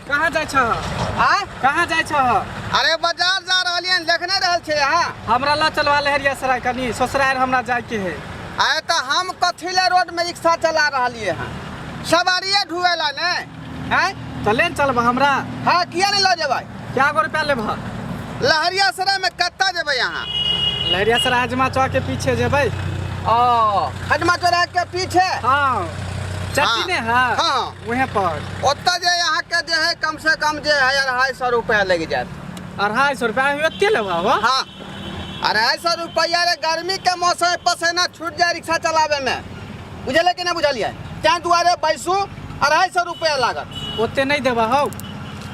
कहाँ जाइ छह? आय? कहाँ जाइ छह? अरे बाजार जा रहलियै, देख नहि रहल छै अहाँ? हमरा लऽ चलवा लहरिया सराय, कनी ससुरारि हमरा जाइके है। आय, तऽ हम कथी लए रोडमे रिक्शा चला रहलियै हँ? सवारिये ढुए ला ने? आँय? चले ने चलबह हमरा? हाँ, किया नहि लऽ जेबै? क्या गो रुपया लेबह? लहरिया सरायमे कतऽ जेबै अहाँ? लहरिया सराय हजमा चौक के पीछे जेबै। ओ, हजमा चौराहे के पीछे? हाँ, चट्टी ने है। हाँ। वहीं पर। ओतऽ जे अहाँके जे है, कम से कम जे है 250 रुपया लागि जायत। 250 रुपया एते लेबह हो? हाँ, 250 रुपया रे। गर्मी के मौसम में पसीना छूट जाए रिक्शा चलावे में, बुझलियै कि नहि बुझलियै? ताहि दुआरे बैसू, 250 रुपया लागत। ओते नहीं देबह हौ।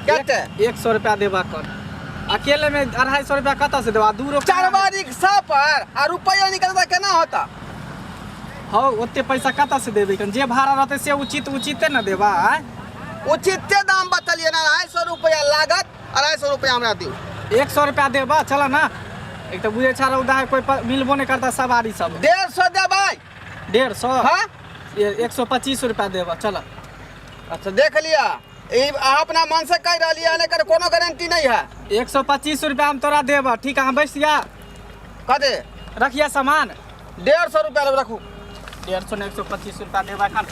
कते? 100 रुपया देबह कर। अकेले में 250 रुपया कतऽ से देबह? दूर चढ़बा रिक्शा पर आ रुपया निकलता केना होता? हौ, ओते पैसा कतऽ से देबै? कन जे भाड़ा रहतै से उचित उचिते ने देबा, आँय? उचिते दाम बतलियै ने, 250 रुपया लागत। 250 रुपया हमरा दियौ। 100 रुपया देबह, चल ना। एक तऽ बुझै छह रौदा है, कोई मिलबो नहीं करता सवारी सब। 150 देबै? 150? हाँ। 125 रुपया देबह, चल। अच्छा, देख लिअ, ई अहाँ अपना मन से कहि रहलियै हन, एकर कोनो गारंटी नहीं है। 125 रुपया हम तोरा देबह, ठीक है? हम बैस जा। कते? रखिए सामान। 150 रुपया लेब, रखू। 150 ने, 125 रुपया देबह एखन,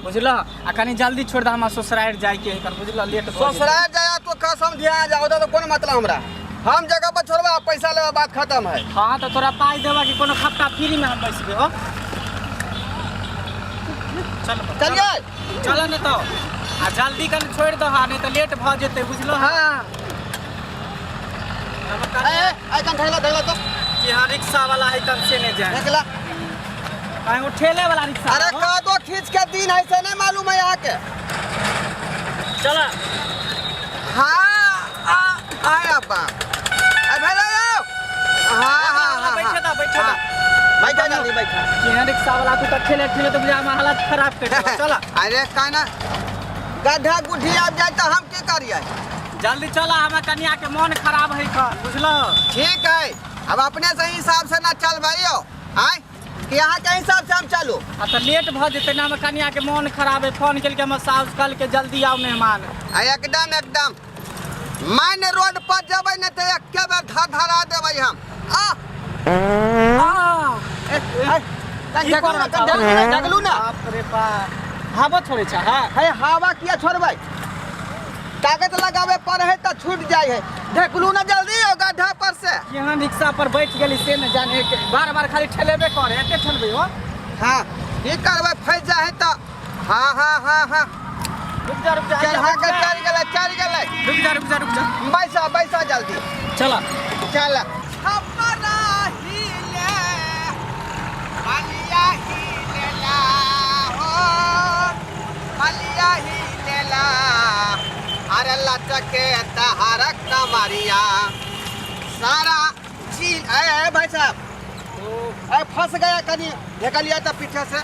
बुझलह? आ कनी जल्दी छोड़ दे, हमरा ससुरारि जाइके है, बुझलह? लेट भऽ जेतै। ससुराल जाया तो कसम ध्यान जाओ तो कोनो मतलब हमरा, हम जगह पर छोड़बा, पैसा लेबा, बात खत्म है। हाँ, तऽ तोरा पाइ देबह कि कोनो खप्ता फ्रीमे हम बैसबै हो? चल। चलिए। चल ने तऽ, आ जल्दी कनी छोड़ि दह, नहीं तऽ लेट भऽ जेतै, बुझलह? हाँ। ए ए, कन ठेला ठेला तो। कि हाँ, रिक्शा वाला है कन से नहीं जाए। देखला। आ वो ठेले वाला रिक्शा। अरे हो। का दो खींच के दिन है से नहीं मालूम है यहाँ के। चल। हाँ, आ आया अब्बा, ए भाई आओ। हाँ हाँ हाँ। बैठे दा, बैठे दा। हाँ, बैठा, जल्दी बैठा। कि रिक्शा वाला तू तऽ ठेले ठेले तो बुझा हमर हालत खराब कर देलक। चल। अरे काना गड्ढा गुड्ढी आबि जाए तो हम की करिए? जल्दी चल, हमर कनिया के मन खराब है कन, बुझलह? ठीक है, अब अपने से हिसाब से ना चल भाई, आय कि यहाँ के हिसाब से हम चलू? आ तऽ लेट भऽ जेतै ने, हमर कनिया के मन खराब है। फोन केलकै हमर साउस कल के जल्दी आउ मेहमान। आ एकदम एकदम मेन रोड पर जेबै ने तऽ एके बेर धर धरा देबै हम। आ आ ए, ए, की जगलू ना, करऽ? जगलू ना, जगलू ना। बाप रे बाप, हवा छोड़ै छ? हाँ। है, हवा किया छोड़बै? ताकत लगावे पर है तऽ छूट जाइ है। ढकलू ना जल्दी ओ गड्ढा पर से। यहाँ रिक्शा पर बैठ गेली से न जाने के बार बार खाली ठेलेबे करे, एते ठेलबै हो? हाँ, की करबै, फंसि जाइ है तऽ। हाँ हाँ हाँ हाँ। रुक जा, रुक जा। चल, हाँ, के चल गेलै, चल गेलै। रुक जा, रुक जा, रुक जा। बैसा, बैसा जल्दी। चल। चल। हमरा हिले बलिया हिलेला हो, बलिया हिलेला। अरे लचके तहार कमरिया सारा चीज। ए ए भाई साहब, ए, फंस गया, कनी ढेकलिया तो पीछे से।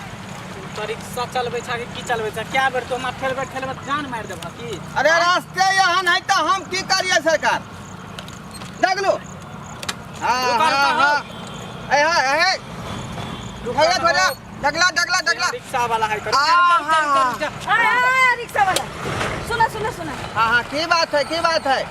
तो रिक्शा चलबै छ कि की चलबै छ? क्या बेर तो हमरा ठेलबै ठेलबै जान मारि देबह की? अरे रास्ते यहाँ नहीं तो हम की करिए सरकार? देख लो। हाँ। रुका, हाँ। रुका। हाँ, ए हाँ, ए, थोड़ा थोड़ा डगला डगला डगला। रिक्शा वाला है कर। आ, हाँ। आ, रिक्शा वाला, सुना सुना सुना। हाँ हाँ, की बात है, की बात है?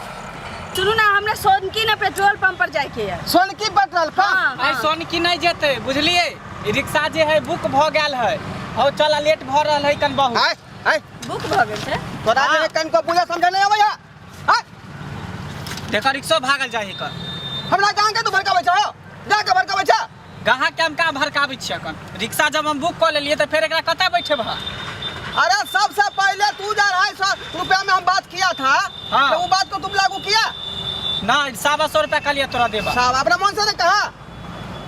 सुनू ना, हमरा सोनकी ना पेट्रोल पंप पर जाके है। Sonki petrol pump? हाँ। आइ सोनकी नहीं जेतै, बुझलियै? ई रिक्शा जे है बुक भऽ गेल है। हौ, चल, लेट भऽ रहल है कन बहुत। आय आय। बुक भऽ गेल छै? तोरा जे कनको बुझे समझे नहीं आबै है? आय। देखऽ, रिक्शो भागल जाइ है कर। हमरा गाँव के तू भड़काबै छ? जा के भड़काबै छ? गाहक के हम कहाँ भड़काबै छियै अखन? रिक्शा जब हम बुक कऽ लेलियै तऽ फेर एकरा कतऽ बैठेबह? अरे सबसे पहले तू जा 250 रुपया में हम बात किया था। हाँ। तो वो बात को तुम लागू किया? नहीं, 125 रुपया कहलियै तोरा देबा। साहब, अपना मन से ने कहा,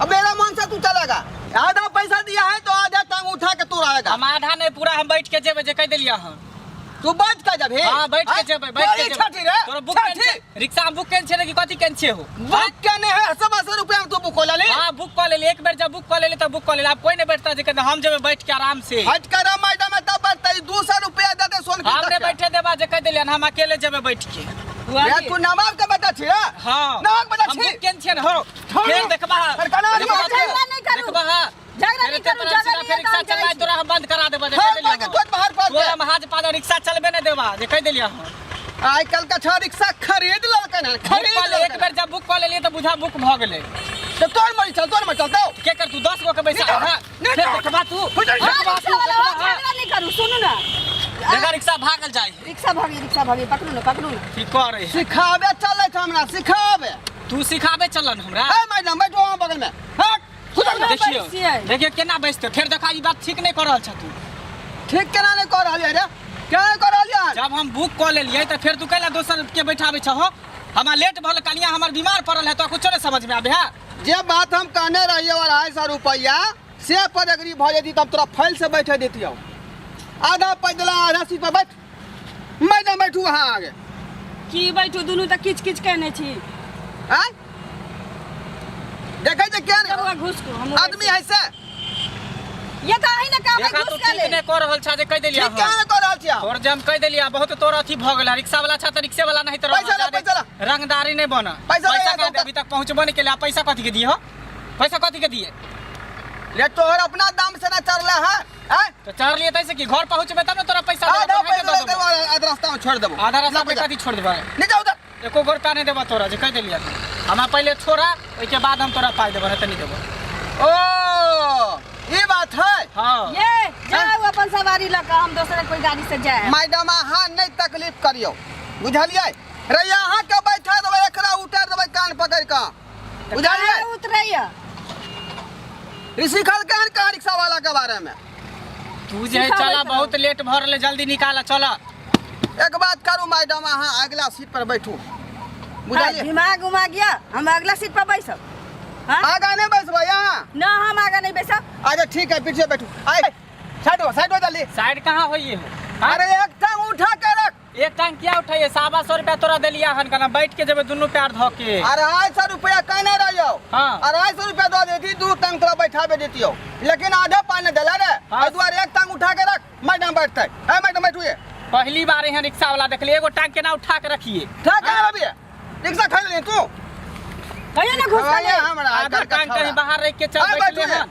अब मेरा मन से तू चलेगा। आधा पैसा दिया है तो आधा टांग उठा के तू रहेगा। हम आधा नहीं, पूरा हम बैठ के जेबै, जे कहि देलियै अहाँ। तू बैठ के जबही? हाँ, बैठ के जेबै, बैठ के जेबै। छठी रे। तोरा बुक केने छै? रिक्शा हम बुक केने छियै कि कथी केने छियै हो? बुक केने है, 125 रुपया में तू बुक हो लेली? हाँ, बुक कऽ लेली। एक बेर जब बुक कऽ लेली तऽ बुक कऽ लेली। आब कोई नहीं बैठता, जे कहते हम जेबै बैठ के आराम से। हट कर मैडम, तब बैठते, 200 रुपया दे दे सोन। हम नहीं बैठे देबा, जे कहि देलियै, हम अकेले जेबै बैठ के। रे, तू नवाब के बेटा छी रे? हाँ। नवाब के बेटा हम छी? बुक केने छियै ने हो। फेर देखबा। सरकार देखबा। झगड़ा नहीं करू। देखबा। झगड़ा नहीं करू, झगड़ा फेर नहीं रिक्शा चलाय तोरा हम बंद करा देबा, जे कहि फेर देलियै। के तोड़ बाहर कर तोरा हम हाथ पादा रिक्शा चलबे नहीं देबा, जे कहि देलियै हम। आइ कल का छा रिक्शा खरीद ललकन हन, खरीद बुक कऽ ले, एक ललकन। बेर जब बुक कऽ लेलियै तऽ बुझा बुक भऽ गेलै। तो तोर मरी चल, तोर मरी चल तो। के कर तू 10 गो के बैसा निकाल, हाँ, निकाल। फेर देखबा तू। बुझल हाँ, देखबा रिक्शा तू, वाला, देखबा, ओ हाँ। झगड़ा नहीं करू, सुनू ना। देखा रिक्शा भागल जाय। रिक्शा भागी, रिक्शा भागी, पकड़ू ना, पकड़ू ना। की करे? सिखाबे चलै छ हमरा, सिखाबे। तू सिखाबे चलन हमरा। ए मैडम बैठो वहाँ बगल में। हट, खुद चलो। देखियो बैसियै। देखियो केना बैसते। फेर देखा ई बात ठीक नहीं कर रहल छ तू। ठीक केना नहीं कर रहलियै रे? केना नहीं कर रहलियै? जब हम बुक कऽ लेलियै तऽ फेर तू कैला दोसर के बैठाबै छहो? हमरा लेट भल, कनिया हमर बीमार पड़ल है, तो कुछो नहीं समझ में आबे है। जे बात हम कहने रहियै 250 रुपैआ से पर एग्री भऽ जेती तब तोरा फैल से बैठे देतियौ। आधा पैदला आधा सीट पर बैठ। मैडम बैठू अहाँ आगे। की बैठू, दुनू तऽ किच किच केने छी। आँय देखै छै केहन बौआ घुस को हम आदमी है से। ये तऽ अहीं ने कहबै देखा तू घुस के ठीक ले। नहीं कर रहल छा जे कहि देलियै ठीक केना नहीं कर रहल छियै? तोर जे हम कहि देलियै बहुत तोर अथी भऽ गेल। रिक्शा वाला छा तऽ रिक्शे वाला नहीं तऽ पैसा ला, पैसा ला। रंगदारी नहीं बन। पैसा ला, पैसा पैसा कहाँ ला। अभी तक पहुंचबो नहीं केले, आ पैसा कथी के दिए हो? पैसा कथी के दिए? रे तोहर अपना दाम से ना चढ़ले है? आँय? तो चढ़ लिए तैसे कि घर पहुंचबे तब ना तोरा पैसा देबो, आधा तोरा पैसा दऽ ले देबो। देबो, आधा रास्ता में छोड़ देबो। आधा रास्ता ला पे पैसा। कथी छोड़ देबै? नहीं जाओ उधर। एको गो रुपया नहीं देबो तोरा जे कहि देलियै। हमरा पहिले छोड़ा, ओहिके बाद हम तोरा पाइ देबो, नहीं तऽ नहीं देबो। ओ ये बात है। हाँ। ये जाओ अपन सवारी लऽ कऽ, हम दोसर कोई गाड़ी से जाए। मैडम अहाँ नहीं तकलीफ करियौ, बुझलियै? रे अहाँ के बैठा देबै, एकरा उतारि देबै कान पकड़ि कऽ, बुझलियै? उतरैया ऋषि खल केहन कहाँ रिक्शा वाला के बारे में तू जे है सिखाबै चला तऽ। बहुत लेट भऽ रहलै, जल्दी निकाल चला। एक बात करू मैडम, अहाँ अगला सीट पर बैठू, बुझलियै? दिमाग उमाग गया, हम अगला सीट पर बैसब। हाँ? आगा नहीं बैसबै अहाँ? ना, हम आगा नहीं बैसब। अच्छा ठीक है, पीछे बैठू। आइ साइड हो, साइड हो जल्दी। साइड कहाँ होइए हो? हाँ? अरे एक टांग उठा के रख। एक टांग किया उठाइए? 125 रुपया तोरा देलिया हन, कना बैठ के जेबे दुनू पैर धो के। 250 रुपया कहने रहियो। हाँ। 250 रुपया दऽ देती, दू टांग तोरा बैठाबे देतियो, लेकिन आधे पाइ नहि देला रे। हाँ। एहि दुआरे एक टांग उठा के रख, मैडम बैठतै। ए मैडम बैठू। ये पहली बार एहन रिक्शा वाला देखलिए, एगो टांग केना उठा के रखिए? ठा कहाँ रबिए? रिक्शा खरीद ले तू। कहियो ना घुस के ले। हमरा आधा टांग कहीं बाहर रख के चल आय बैठले बैठू। हन।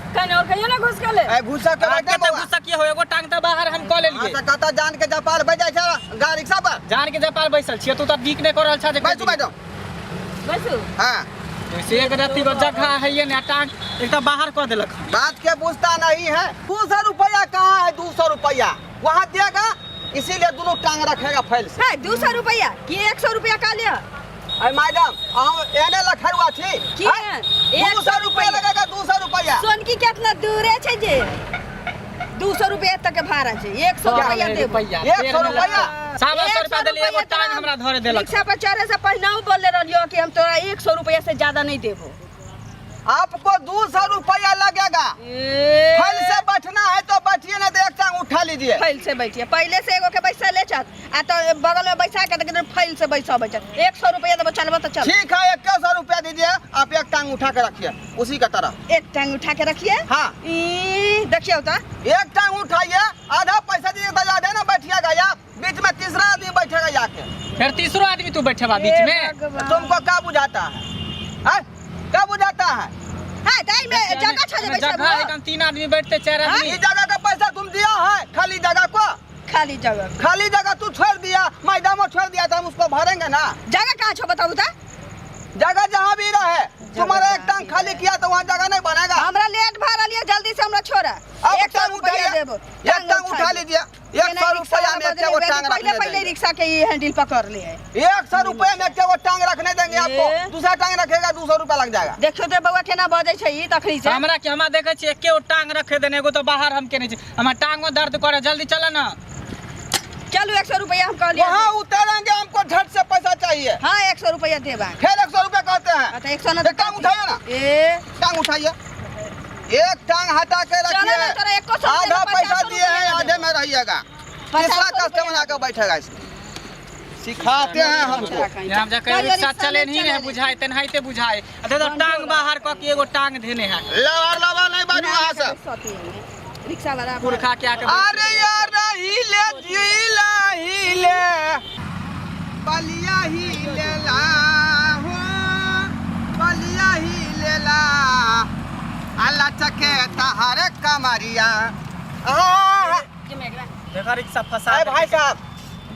कहीं और कहियो ना घुस के ले। ए घुसा के आगे बैठे तऽ बौआ। घुसा की हो, एगो टांग तऽ बाहर हम कऽ लेलिए। हाँ, तऽ कतऽ जान के जपाल बैठ जाइ छै गा रिक्शा पर। जान के जपाल बैसल छियै तू, तऽ बीक नहि कऽ रहल छह जे बैठू मैडम। बैसू। हाँ। से एक रत्ती गो जगह है ये ने, टांग एक तऽ बाहर कऽ देलक। बात के पूछता नहीं है। 200 रुपया कहाँ है? 200 रुपया वहाँ देगा, इसीलिए दोनों टांग रखेगा फैल से। है 200 रुपया कि 100 रुपया का लिया? अरे मैडम अहाँ एने लखरुआ छी। की हैं? है? एक 200 सौ रुपया लगेगा, 200 रुपया। सोनकी केतना दूरे छै जे 200 रुपया तक के भाड़ा छै? 100 रुपया देब। रुपया 100 रुपया। 125 रुपया देलियै, एगो टांग हमरा धरे देलक। रिक्शा पर चढ़े से पहिनहु बोलले रहलियो कि हम तोरा 100 रुपया से ज्यादा नहीं देबो। आपको 200 रुपया लगेगा। फैल से बैठना है तो बैठिए ना, तो एक टांग उठा लीजिए। फैल से बैठिए, पहले से एगो के बैसा ले चल, आ तो बगल में बैसा के तो फैल से बैसा बैठा। 100 रुपया देबो, चलबो तो चल। ठीक है, 100 रुपया दीजिए, आप एक टांग उठा के रखिए उसी का तरह। एक टांग उठा के रखिए। हाँ। ई देखियो तो एक टांग उठाइए, आधा पैसा दीजिए तो आधे ना बैठिएगा आप, बीच में तीसरा आदमी बैठेगा जाके। फिर तीसरो आदमी तू बैठेबा बीच में? हे भगवान। तुमको क्या बुझाता है? हैं? क्या बुझाता है? हाँ, ताई में जगह छा जे जगह बैसबो। एकदम 3 आदमी बैठते, 4 आदमी। ये जगह का पैसा तुम दिया है, खाली जगह को। खाली जगह, खाली जगह तू छोड़ दिया, मैडमो छोड़ दिया, तो हम उसको भरेंगे ना। जगह कहाँ छो बताबू ता? जगह जहाँ भी रहे, तुम्हारा एक टांग खाली किया तो वहाँ जगह नहीं बनेगा। हमरा लेट भा रहल है, जल्दी से हमरा छोड़ा। अब 100 टांग रुपया उठाइए। देबो। एक टांग उठा लीजिए। 100 रुपया में एक वो टांग पहले रखने पहले देंगे। रिक्शा के ये हैंडल पकड़ लिए। 100 रुपया में एक वो टांग रखने देंगे आपको, दूसरा टांग रखेगा 200 रुपया लग जाएगा। देखियो तो बउआ केना बजै छै ई तखनी से। हमरा के हमरा देखै छियै एके गो टांग रखे देने, एगो तो बाहर हम केने छी, हमरा टांगो दर्द करे, जल्दी चल ना। चलू 100 रुपया हम कहलिए। वहाँ उतारेंगे, हमको झट से पैसा चाहिए। हाँ 100 रुपया देबा। फिर 100 रुपया कहते हैं। तो 100 ना। एक टांग उठाइए ना। ए टांग उठाइए, एक टांग हटा के चलो ना, रखिए। तोरा एको सौ आधा रुपया, पैसा 50 दिए हैं, रुपया आधे में रहिएगा। पचास तीसरा रुपया कस्टमर आकर बैठेगा इसमें। सिखाते हैं हमको। हम जाके रिक्शा चले नहीं रहे बुझाए, तेनाहिते बुझाए। आ देखो टांग बाहर क के एगो टांग धेने है। लवर लवर नहीं बाजू वहाँ से। रिक्शा वाला पुरखा के आके। अरे यार हिले जिला हिले बलिया हिले ला हो, बलिया हिले ला अल्लाह चके तहर कमरिया। देखा रिक्शा फंसा। अरे भाई साहब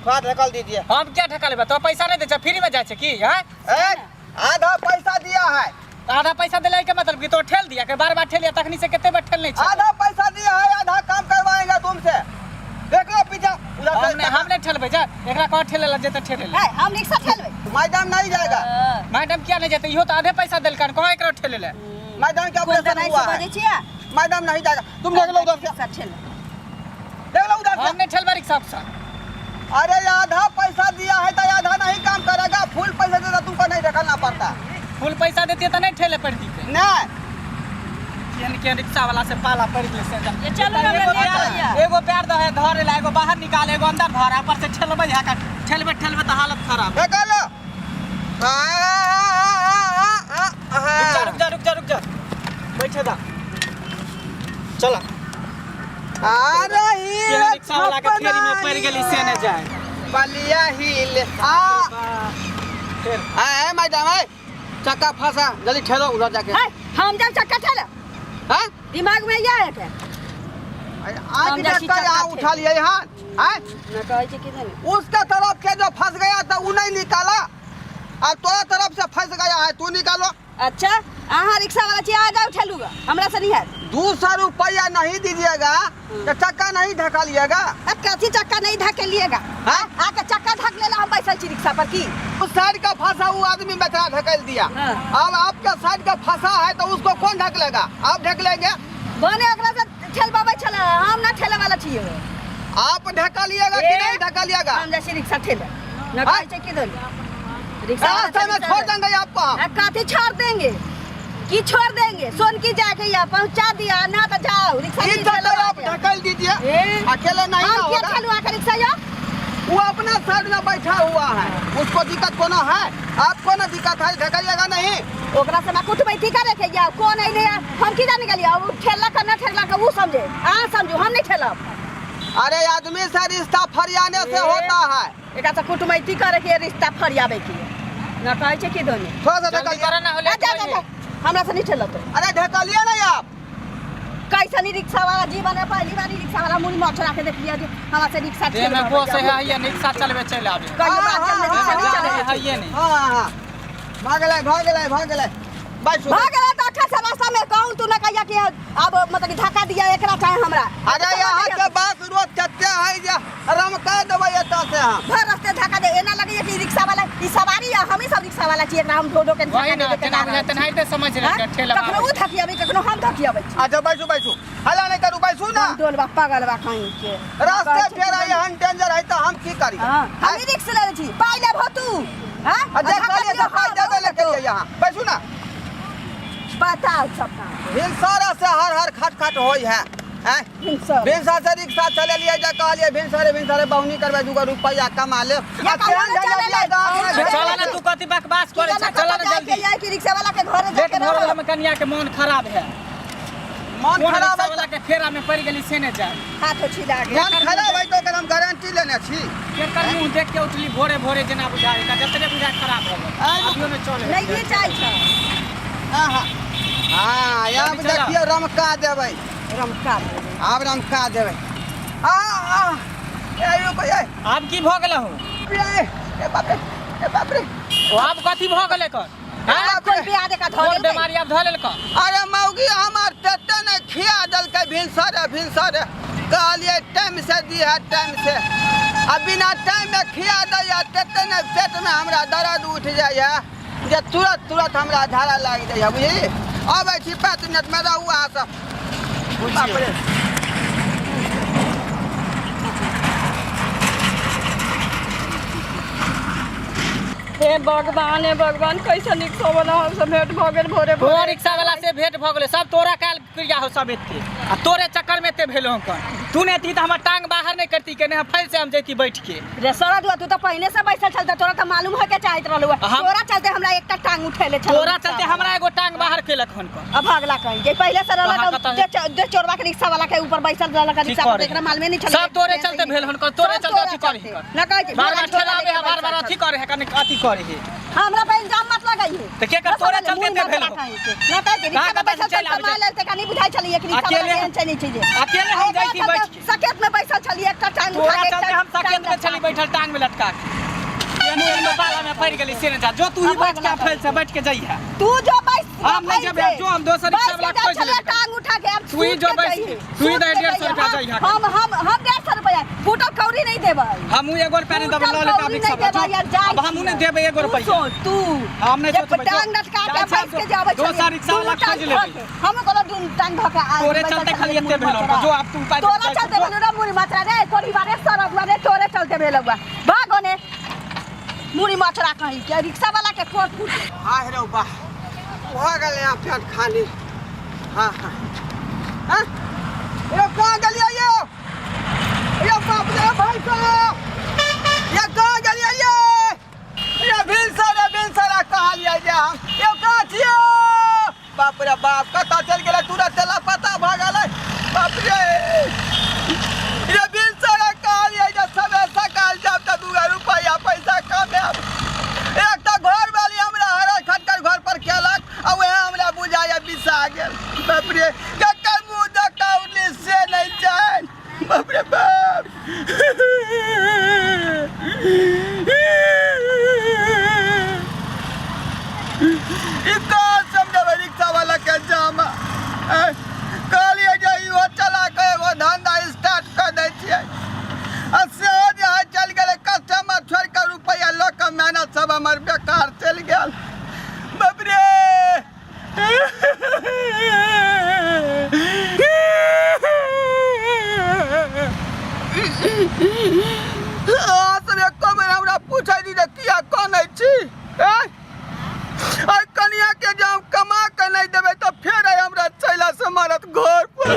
थोड़ा ढकल दीजिए। हम क्या ठका लेबै? तो पैसा नहीं दै छै, फ्री में जाइ छै की? हैं? ए, आधा पैसा दिया है। तऽ आधा पैसा दिले के मतलब कि तो ठेल दिया के बार बार ठेलिया, तखनी से कते बार ठेल नहीं छै। आधा पैसा दिया है, आधा काम करवाएंगे तुमसे। देख लो पीछा उधर हम से। नहीं, हम नहीं ठेलबै, जा एकरा कह ठेले ला जेते ठेले ला। है, हम रिक्शा ठेलबै। मैडम नहीं जाएगा। मैडम किया नहीं जेते? इहो तो आधे पैसा देलकन, कह एकरा ठेले ला। मैडम का कोन ऑपरेशन दवाई हुआ से है। बजै छियै? मैडम नहीं जाएगा, तुम देख लो उधर से। रिक्शा ठेल। देख लो उधर हम से। नहीं ठेलबै रिक्शा उक्सा। अरे आधा पैसा दिया है तो आधा नहीं काम करेगा, फुल पैसा देता तुमको नहीं ढकलना पड़ता। फुल पैसा देती तो नहीं ठेले पड़ती। नहीं। केहन केहन रिक्शा वाला से पाला पड़ गेलै से। ये चलू ना, एगो लेट पैर होइया। एगो पैर दहे धरे ला, एगो बाहर निकाल, एगो अंदर धर, ऊपर से ठेलबै है का, ठेलबै ठेलबै तऽ हालत खराब। ढकल लो। आ, आ, आ, आ, आ, रुक जा, रुक जा, रुक जा, रुक जा, बैठे दा, चला। अरे ही केहन रिक्शा वाला के फेरी में पड़ गेली से ने जाए। बलिया हिल आ। फिर आ ए मैडम, ए चक्का फंसा, जल्दी ठेलो उधर जाके। है, हम जाब चक्का ठेले। हां? दिमाग में ये है के आज हम जाइ छी चक्का चक्का यहाँ ठेले। उठा लिए यहाँ हैं? न कहै छै कि नहीं। उसका तरफ के जो फंस गया था वो नहीं निकाला, और तोरा तरफ से फंस गया है तू निकालो। अच्छा, अहाँ रिक्शा वाला छी, आ जाओ ठेलूगा, हमरा से नहीं है। 200 रुपया नहीं दीजिएगा तो चक्का नहीं ढकालिएगा। अब कथी चक्का नहीं ढकेलिएगा? हाँ? आके चक्का ढक लेला, हम बैठल छी रिक्शा पर की। उस साइड का फंसा वो आदमी बेचारा ढकेल दिया। हाँ। अब आपका साइड का फंसा है तो उसको कौन ढकलेगा? आप ढकलेंगे? बने ओकरा से ठेलबाबै छलै, हम ना ठेले वाला छियै। आप ढकलिएगा कि ए? नहीं ढकलिएगा? हम जाइ छी रिक्शा ठेले। न हाँ? कहै छै की दोनी रिक्शा वाला रास्ते में रिक्शा छोड़ वाला। देंगे आपको हम। आ, कथी छोड़ देंगे? की छोड़ देंगे? सोन की जाके या पहुंचा दिया ना तो जाओ रिक्शा इस नहीं तरफ चलाओ आप आके। ढकल दीजिए, ए? अकेले नहीं हम ना क्या होगा। ठेलू आके रिक्शा यो? वो अपना साइड में बैठा हुआ है, उसको दिक्कत कोनो है? आपको ना दिक्कत है, ढकलिएगा नहीं। ओकरा से मैं कुटमैती करे के या कौन अइले, हम की जाने गेलियै? अब ठेला का ना ठेला का वो समझे, अहाँ समझू, हम नहीं ठेलब। अरे आदमी से रिश्ता फरियाने से ए? होता है। एकरा से कुटमैती करे के रिश्ता फरियाबे के ना कहै छै की दोनी। थोड़ा सा जल्दी ढकलिए। करो ना, होले। आ, जा जा जा, हमरा से नहीं ठेलत। अरे ढकलिए ना आप। कैसन रिक्शा वाला जीवन है, पहली बार रिक्शा वाला मुड़ी मछरा के देखलियै जे हमरा से रिक्शा देह में ठेलबै। गोश है या रिक्शा चलबे चलि आबे। कहियो बात चलबै रिक्शा नहीं चलबै। है ये नहीं। हाँ हाँ हाँ, भाग गए भाग गए भाग गए, बैठो। भाग गेलै तऽ अच्छा से रास्ता में कहूँ तू न कहिया कि अब मतलब कि धक्का दिया एकरा चाहे हमरा। अरे यहाँ के बात रोज चलते है जे रमका देबै एतऽ से हम। भर रास्ते धक्का दे, एना लगैया कि रिक्शा वाला ई सवारी है, हमही सब रिक्शा वाला छी, एकरा हम ढो ढो के धक्का वही ना, दे दे के तेना जा रहल छी। तेनाहिते समझ हाँ? लेलकै ठेला। कखनो उ धकियाबै, कखनो हम धकियाबै छी। अच्छा बैठू बैठू, हल्ला नहीं करू, बैठू ना। डोलबा पागलबा कहीं के। रास्ते फेर एहन डेंजर है तो हम की करी? हाँ, हम रिक्शा ले छी, पाइ लेबहो तू? हाँ? अच्छा धक्का कहलिए दियौ, तो पाइ हाँ, देबे ले बहुत के यहाँ बैठू ना। बताओ सब काम। भिनसरा से हर हर खट खट होई है, हैं? भिनसर। भिनसर से रिक्शा चलेलियै जे कहलियै भिनसरे भिनसरे बहुनी करबै, दूगो रुपैआ कमा लेब। या आ कहुआ केहन ने चलेलै? झंझटिया गाँव में चल भेल। ना, तू कथी बकवास करे छै, चल ना जल्दी। जाके कि रिक्शा वाला के घरे लेट जाके भऽ गेल रहो। हमर कनिया के मोन खराब है। मन कोन खराब रिक्शा है वाला के फेरा में पड़ गेली से ने जाए। हाथो छिला गेल। मन खराब है तो ओकर हम गारंटी लेने छी। केकर मुंह देख के उठली भोरे भोरे जेना बुझाय, एकर जतने बुझाय खराब भऽ गेल। अभियो ने चले। नहीं ये चाहे छै। हाँ हाँ हाँ, आब जल्दी चला। देखियौ रमका देबै। रमका देबै। आब रमका देबै। आ आ ए रुको ए। आब की भऽ गेल हो? ए ए बाप रे, ए बाप रे। ओ आब कथी भऽ गेल एकर? हैं? बाप कोई रे। बियाह देखा धऽ कोन देलकै? बेमारी आब धऽ लेलक? अरे मौगी हमर तेते ने खिया देलकै भिनसरे भिनसरे, कहलियै टाइम से दिहे टाइम से, आ बिना टाइम में खिया दैया तेते ने पेट में हमरा दर्द उठि जाइए जे तुरंत तुरंत हमरा झाड़ा लागि जाइए, बुझली? अबै छी 5 मिनट में, रहू अहाँ सब। बाप रे। हे भगवान, हे भगवान, कैसन रिक्शा वाला हमसे भेंट भऽ गेल भोरे तोरा भोरे। रिक्शा वाला से भेंट भऽ गेलै, सब तोरा काल क्रिया हो सब एते, आ तोरे चक्कर में एते भेलो हन। तू नहि एती तऽ हमर टांग बाहर नहि करती के, नहि हम फैल से हम जैती बैठ के। रे सरद, तू तऽ पहिने से बैसल छल तऽ तोरा तऽ मालूम होय के चाहैत रहलौ। हम- तोरा चलते हमरा एकटा टांग उठेले छल। तोरा चलते हमरा एगो टांग बाहर केलक हन कन। अब भगला कहीं जे पहिले से रहलक कहाँ कतऽ जे चोरवा के रिक्शा वाला के ऊपर बैसल रहलक ठीक रिक्शा पर, करे। एकरा मालूमे नहीं छल। सब तोरे चलते भेल हन, तोरे सब चलते अथी तोरा करे चलते। हन। न कहै छै बार बार झोला ठेलाबे है, लेके बार बार बैसल अथी छल। करे है, कनी अथी करे है। हमरा पे इल्जाम मत लगाइए। तऽ के कर तोरे चलते एते भेल हौ? ना त रिक्शा कहाँ में बैसल कतऽ से चलि आबै कमा छै? लेल त कनी बुझाइ छलियै कि रिक्शा वाला अकेले केहन छै नहीं छै जे। अकेले हम जाइ छी बैठ के। सकेत में बैसल छलियै, एकटा टांग उठा तोरा के, चलते एकटा हम सकेत में टांग छली बैठल टांग में लटका के। केहन केहन में बाला में पड़ि गेली से नहि जा। जो तू ही बैठ के फैल से बैठ के जइहे। तू जो बैस। हम नहि जेबै, जो हम दोसर रिक्शा वाला खोजि लेबै। लेबै। टांग उठा के अब तू ही सूत जो के बैस जाइहे, तू ही सूत दे के 150 रुपया जाइहे। जाइहे। हम 150 रुपया फूटल कौड़ी नहीं देबै। हमहूँ एगो रुपया नहि देबै, लऽ लेबै रिक्शा वाला, जो। अब हमहूँ नहि देबै एगो तू रुपया। सोच, तू हम नहि जे सोचबै, जो। टांग लटका के जाइ छी बैस के जाबै दोसर छलियै, रिक्शा वाला दुनू टांग खोजि लेबै। धऽ के। हम कोनो दुनू टांग धऽ के आ तोरे बैसल चलते खाली छलियै एते मुड़ी भेलौ, मचरा। जो आब तू उपाय तोरा जाइ छी, चलते जो। भेलौ रे मुड़ी मचरा रे, तोरी बारे सरक रे, तोरे चलते भेलौ बा। भाग ओने मुड़ी मचरा कहीं के रिक्शा वाला के कोर फूट। हाय रे बा, भऽ गेलै यहाँ पेट खाली। हाँ हाँ हाँ, यो कहाँ गेलियै यो? यो बाप रे भाई साहब, ये कहाँ गेलियै ये? ये भिनसरे भिनसरे कहलियै जे हम, यो कहाँ छियै? बाप रे बाप, कतऽ चलि गेलै? तुरंत लापता भऽ गेलै। बाप रे, रे भिनसरे कहलियै जे सबेर सकाल जायब तऽ 2 रुपैआ पैसा कमायब। एक तऽ घरवाली हमरा हरर खटकर घर पर केलक आ वएह हमरा बुझाइए बिसा गेल। बाप रे, ककर मुँह देखौली से नहि जानि। बाप रे बाप, ई कहाँ समझेबै रिक्शा वाला के जामा? आँय, कहलियै जे इहो चला के एगो धंधा स्टार्ट कऽ दै छियै, आ सेहो जे है चलि गेलै कस्टमर छोड़ि कऽ, रुपैआ लऽ कऽ मेहनत सब हमर बेकार चलि गेल। बाप रे, अहाँ सब एको बेर हमरा पूछै छी जे किया कनै छी? आँय, आइ कनिया के जे हम कमा के नहि देबै तऽ फेर आइ हमरा चैला से मारत घर पर।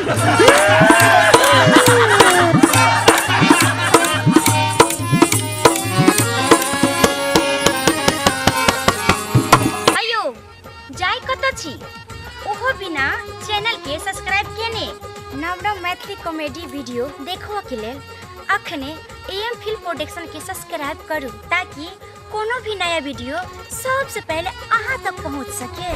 अयो जाय कतऽ छी ओहो बिना चैनल के सब्सक्राइब केने? नव नव मैथिली कॉमेडी वीडियो देखबऽ के लेल अखने ए एम फिल्म प्रोडक्शन के सब्सक्राइब करू ताकि कोनो भी नया वीडियो सबसे पहले अहाँ तक पहुँच सके।